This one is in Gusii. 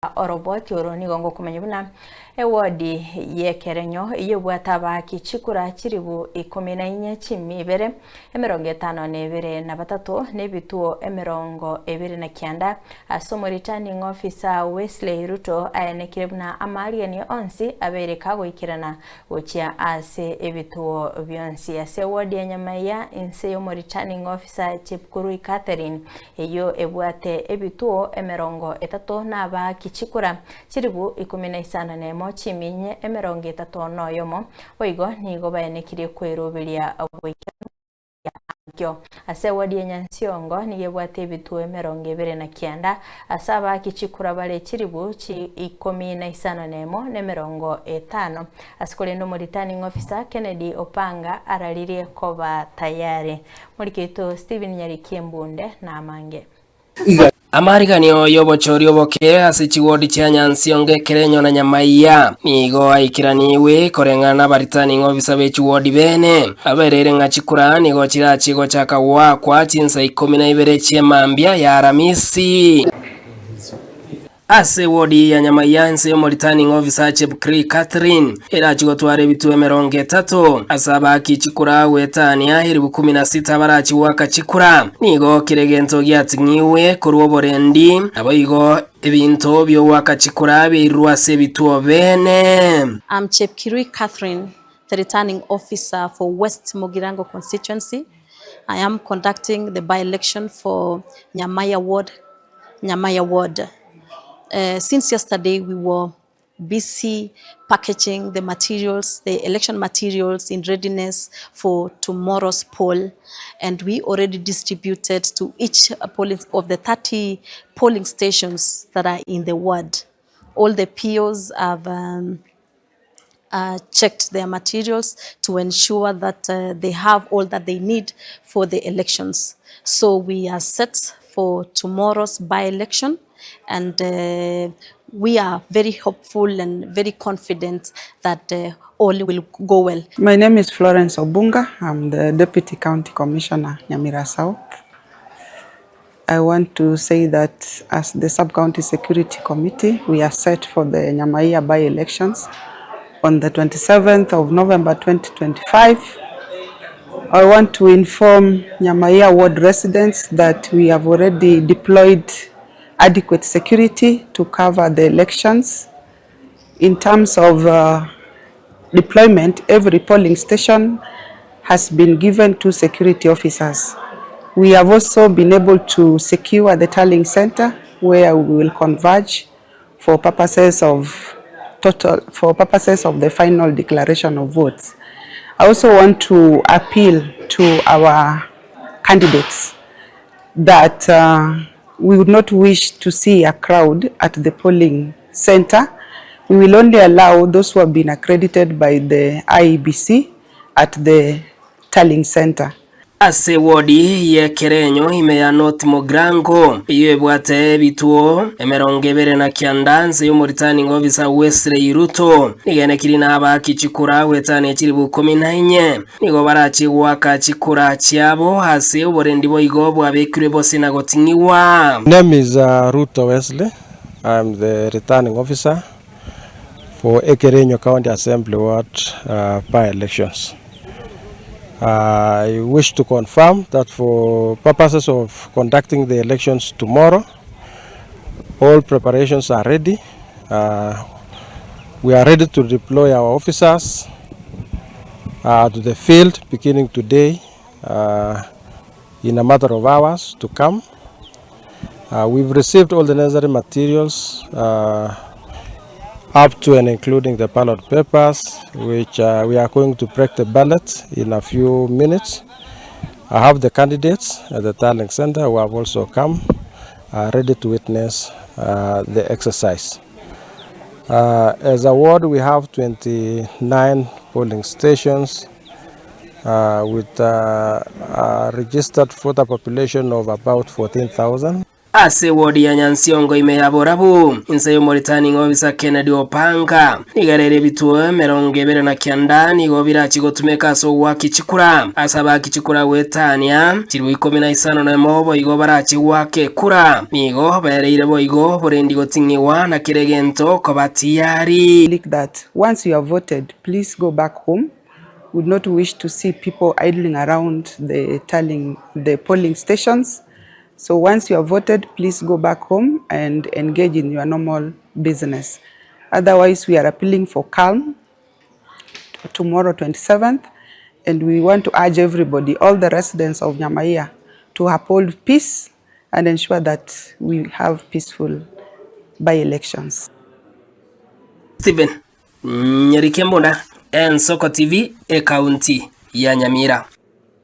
Oroboti oro nigo ngokomanya buna ewodi y'ekerenyo eyio ebwate abaaki chikura chilifu 14 chimia ibere, 52 na batato, na ebituo 29 ase omoreturning officer Wesley Ruto aenekire buna amaariganio onsi abeire kagoikerana gochia ase ebituo bionsi. Ase ewodi ya Nyamaiya inse y'omoreturning officer Chepkurui Catherine Eyio ebwate ebituo 30 na abaaki chikura chilifu 15 chiminye 31, boigo nigo baenekirie kweroberia goikeranu ankio. Ase ewodi ya Nyansiongo nigo ebwate ebituo 29 ase abaaki chikura bare chilifu 51 na 50 ase korende omoreturning officer Kennedy Opanga araririe koba tayari. Morikeito Stephen Nyariki Embunde na amange. Amariganio y'obochori oboke ase chiwodi chia Nyansiongo, Ekerenyo na Nyamaiya nigo aikeraniwe koreng'ana n'abaritani ng'obisa be chiwodi bene abereire ng'a chikura nigo chirachie gochaka goakwa chinsa 12 chi'emambia ya Aramisi. Ase ewodi ya Nyamaiya ense y'omoreturning officer Chepkirui Catherine erachie gotwara ebituo 30 ase abaaki chikura goetania 16,000 abarachie goaka chikura. Nigo kera egento giating'iwe korwa oborendi, naboigo ebinto bi'ogoaka chikura biairirwe ase ebituo bene. I'm Chepkirui Catherine, the returning officer for West Mugirango constituency. I am conducting the by-election for Nyamaiya ward Nyamaiya ward. Since yesterday we were busy packaging the materials, the election materials in readiness for tomorrow's poll and we already distributed to each polling of the 30 polling stations that are in the ward. All the POs have um, uh, checked their materials to ensure that uh, they have all that they need for the elections. So we are set for tomorrow's by-election and uh, we are very hopeful and very confident that uh, all will go well. My name is Florence Obunga. I'm the Deputy County Commissioner, Nyamira South. I want to say that as the Sub-County Security Committee, we are set for the Nyamaiya by-elections on the 27th of November 2025. I want to inform Nyamaiya ward residents that we have already deployed adequate security to cover the elections. In terms of uh, deployment, every polling station has been given two security officers. We have also been able to secure the tallying center where we will converge for purposes of total for purposes of the final declaration of votes. I also want to appeal to our candidates that uh, we would not wish to see a crowd at the polling center. We will only allow those who have been accredited by the IEBC at the tallying center. Ase ewodi y'ekerenyo ime ya North Mugirango, eyio ebwate ebituo 29 nse y'omoreturning officer Wesley Ruto, nigo enekiri nabaaki chikura goetania chilifu 14. Nigo barachie goaka chikura chiabo ase oborendi boigo bwabekirwe bose na goting'igwa. Name is Ruto Wesley, I am the returning officer for Ekerenyo County Assembly Ward by elections. I wish to confirm that for purposes of conducting the elections tomorrow, all preparations are ready. Uh, we are ready to deploy our officers uh, to the field beginning today uh, in a matter of hours to come. Uh, we've received all the necessary materials uh, up to and including the ballot papers, which uh, we are going to break the ballot in a few minutes. I have the candidates at the tallying center who have also come uh, ready to witness uh, the exercise. Uh, as a ward, we have 29 polling stations uh, with uh, a registered voter population of about 14,000. Ase ewodi ya Nyansiongo ime ya Borabu, inse y'omoritani ng'obisa Kennedy Opanga, nigo ere ebituo 29 nigo birachi gotumeka ase ogoaki chikura. Ase abaaki chikura goetania chilifu 51 boigo barache goaka ekura. Nigo bereire boigo borendi goting'igwa na kera egento koba tiyari. Like that once you have voted please go back home would not wish to see people idling around the tallying the polling stations so once you have voted please go back home and engage in your normal business otherwise we are appealing for calm tomorrow 27th and we want to urge everybody all the residents of Nyamaiya to uphold peace and ensure that we have peaceful by-elections. Stephen Nyarike Mbunda, Ensoko TV, Ekaunti ya Nyamira.